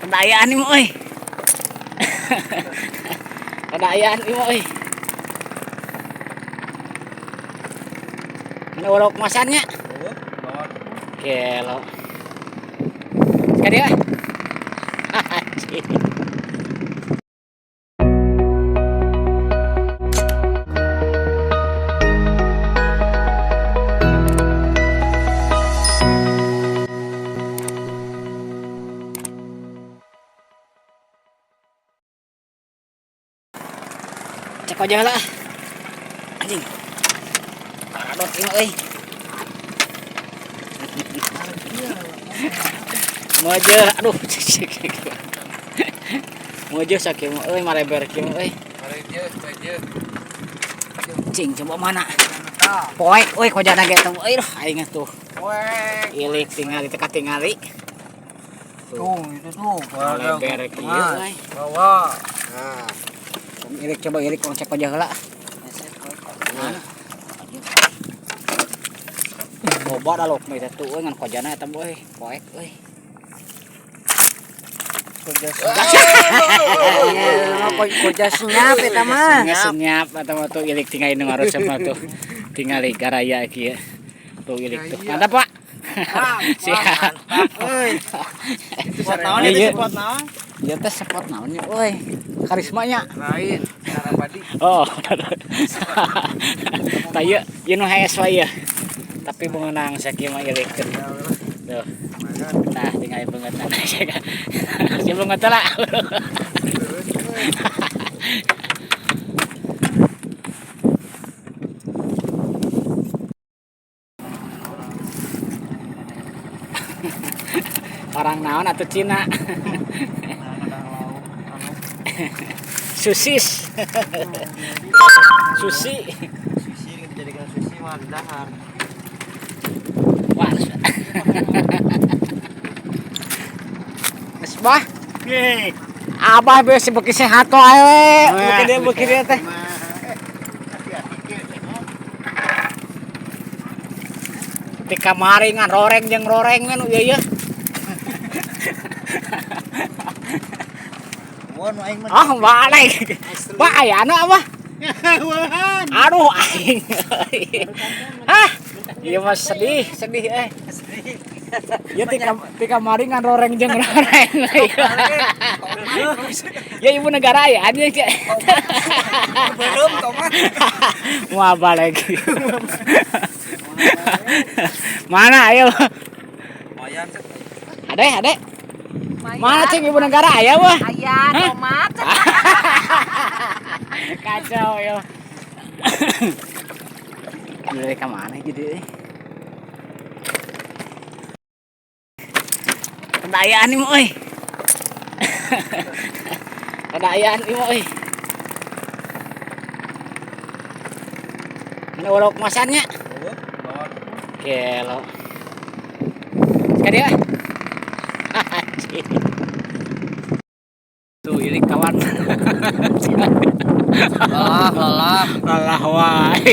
Kadayaan ni mo oy. Kadayaan ni mo oy. Ano wala kumasan nya? Kelo. Sekali ah. Cek aja lah. Anjing. Paradot ini euy. Mojo, aduh. Mojo sakieu mah euy mareber kieu mah euy. Cing coba mana? Poek euy kojana ge teh euy aing tuh. Poek. Ilik tingali teh katingali. Tuh, itu tuh. Mareber kieu euy. Bawa. Nah. Ilik coba ilik urang cek aja heula. Mana? Loba da lok mah tuh euy ngan kojana eta euy, poek euy. Koja senyap eta mah. Senyap eta mah tuh ilik tingali nu ngarus sama tuh. Tingali garaya kieu. Tuh ilik tuh. Mantap, Pak. Siap. Mantap euy. Spot naon Iya, itu iya. spot naon? Ieu teh spot naon nya euy? Karismanya. Lain, Narapadi. Oh. Tah ieu ieu nu hees wae ieu. Tapi mengenang sakieu mah ilik tuh. Tuh. Nah, tinggal banget nah. Si banget lah. Orang naon atau Cina? Susis. Susi. Sushi dijadikan sushi mah dahar. Wah. Bah. Abah beuh beuki sehat kok awe. Beuki dia teh. Di kamari ngan roreng jeung roreng nu ieu ieu. Oh, balik. Bah aya anu abah. Aduh aing. Hah. Ieu mah sedih, sedih eh. Ya ti kamari ngan roreng jeung roreng. Ya ibu negara ya anjing. Belum tomat. Mau balik. Mana ayo? Lumayan. Ade, ade. Mana cing ibu negara aya wah? Aya tomat. Kacau yo. Dari ke mana jadi? Kedayaan nih euy. Kedayaan nih euy. Mana wala kumasannya? Kelo. Sekali ah. Tuh ilik kawan. Lelah, lelah. Lelah wae.